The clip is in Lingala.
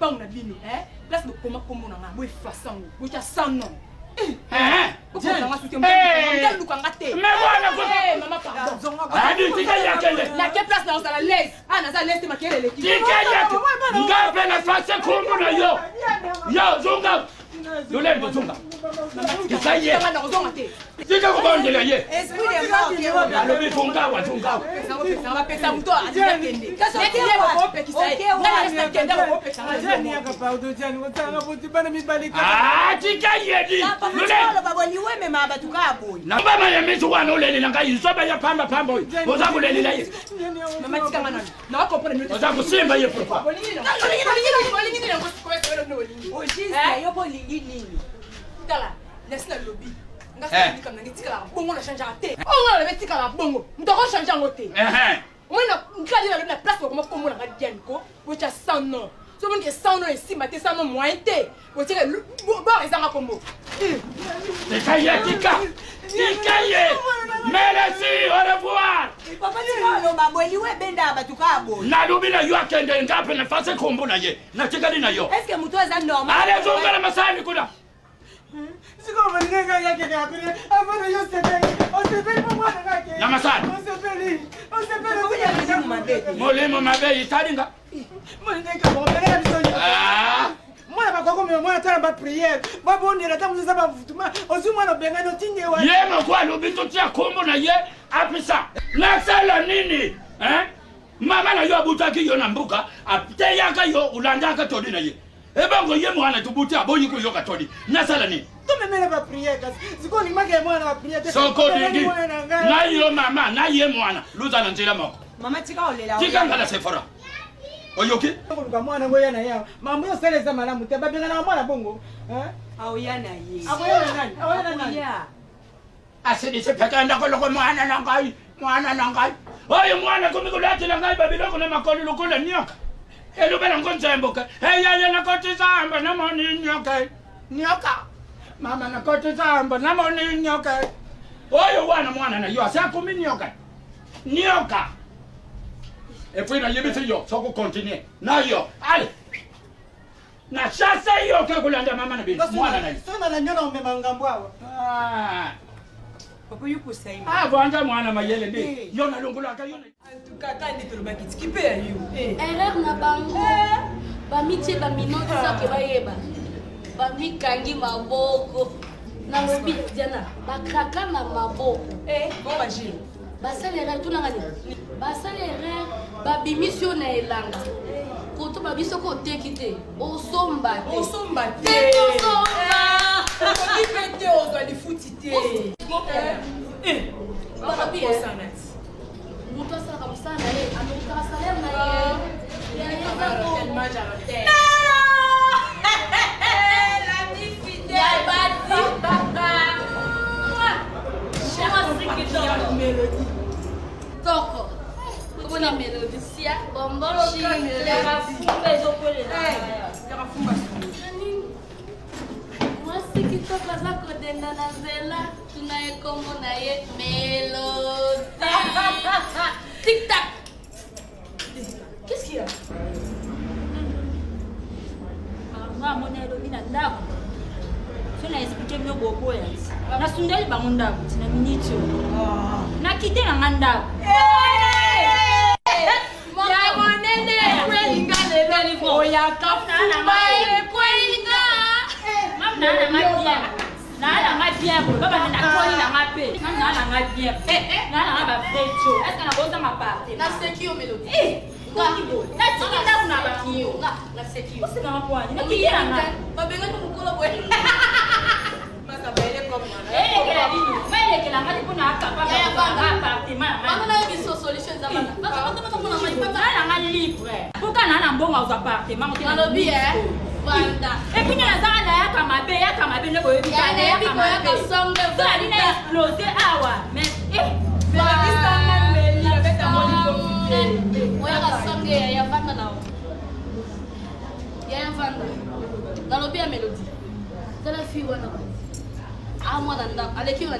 lopango na bino eh? Place bokoma kombo na nga boefase yango botya sans nom. Nake place na ozala lese ah naza lese te makele eleki. Nga mpe na fase kombo na yo. Yo zonga. Lolendo zonga. Tika ye. Nakozonga te. Tika kobondela ye. Esprit de mort ke wana. Alobi zongawa zongawa. Bapesa moto akende neti ye bakopekisa ye ngai nakende bakopekisa ngai. Ah, tika ye di. Lolendo. Oloba boliwe ememaka bato kaka boye. Nabama ya miso wana olelela ngai zoba ya pamba pamba oyo. Oza kolelela ye. Mama tika nga nanu nakokomprendre. Oza kosimba ye pourquoi? Olingi nini yango sikoyo? Olingi Ogiste yo mpo olingi nini? Tala, nasi nalobi nga likambo nange etikalaka bongo, na changeaka te. Oyo nga nalobi etikalaka bongo, moto akochange yango te. Omoni nkadi nalobi na place bakoma kombo na nga Diane ko botya sans nom. So omoni ke sans nom esimba te, sans nom moyen te, botiaka bor ezanga kombo. Tika ye, tika. Tika ye. Merci, au revoir. Papa tika oloba boye, liwa ebendaka bato kaka boye. Nalobi na yo akende, nga mpe na fase kombo na ye. Natikali na yo. Est ce que moto aza normal? Ale zonga na masani kuna. Sikoyo bolingi ngai akende apres afana yo osepeli osepeli mpo mwana ngai akei. Na masani. Osepeli osepeli. Molimo mabe te. Molimo mabe etali nga. Obengela biso nyonso. Ah. Mwana bakokomema mwana tala bapriere babondela ntango mosusu eza bavutuma ozwi mwana obengani otindi ye wana. Ye moko alobi totia kombo na ye apesa. Nasala nini? Hein? Mama na yo abutaki yo na mbuka, ateyaka yo, olandaka toli na ye. Ebongo ye mwana tubuti aboyi koyoka toli. Nasala nini? Tomemela bapriere kasi sikoyo olingaki ye mwana bapriere te. Soko Obengani olingi mwana na ngai. na yo mama na ye mwana luza na nzela moko. Mama tika olela. Tika nga na Sephora. Oyoki? Koluka mwana ngo ya na ye awa mambo oyo osala eza malamu te babenganaka mwana bongo hein? Aoya na ye. Akoya na nani? Akoya na nani? Akoya. Asilisi pekenda koloko mwana na ngai, mwana na ngai oyo mwana komi kolatela ngai babiloko na makolo lokola nyoka elobela ngo nzembo ke eyaya nakoti zamba namoni nyoka nyoka mama nakoti zamba namoni nyoka oyo wana mwana na yo asi akomi nyoka nyoka epuis nayebisi yo soko continue na yo ale na chasse yo ke kolanda mama na bino mwana na yo. Soki nalandi yo na komema ngambo awa. Ah. Papa yo kosai. Ah, vanda mwana mayele nde yo nalongolaka yo. En tout cas, kandi tolobaki tiki mpe ya yo. Erreur na bango, bamitie baminote soki bayeba bamikangi maboko. Nalobi Diana, bakraka na maboko. Bon bagile. Basali erreur tunanga nini? Basali erreur, babimisi yo na elanga koto babi soki oteki te osomba te. Osomba te. Te tosomba. Okoki mpe te ozwa lifuti te. Balobi, eh. Moto asalaka mosala na ye ameritaka salaire na ye ya ye eza bongo. Ya bati. Mwasi kitoko. Toko. Komona melodie sia bonbon Yaka ezokolela. Mwasi kitoko aza kodenda na nzela, tuna ye kombo na ye Melodie. Tic tac. Qu'est-ce qu'il y a? Mama amoni elobi na ndako so na explike bino boboya nasundeli bango ndako ti na miniti oyo nakite na nga ndako. Ya monene ekwelinga lelo oyaka fumba ekwelinga. Mama naa nanga bien, naa nanga bien boye baba nakoli nanga mpe mama naa nanga bien, naa nanga bavrai jo eske nakozanga parte. Naseki yo Melodie. Natiki ndako na bango. Nga naseki yo. Osekanga pwani nakite na nga. Babengaki mokolo boye. Elekela bino maelekela nga te mpo na capable Ya, ya banga. appartement ya Banga nga. na biso solution eza bana. Banga banga banga mpona mai banga. Naa nanga libre mpoka naa na mbongo azwa appartement te. Nalobi eh. Banda. Epuis nga nazaka na yaka mabe yaka mabe nde boyebi. Ya nayebi koyaka songe. So ali na explose awa mais eh. Oyaka songe ya ya vanda na yo. Ya ya vanda. Nalobi ya Melodie. Tala fille wana. Ah mwana ndako aleki yo na.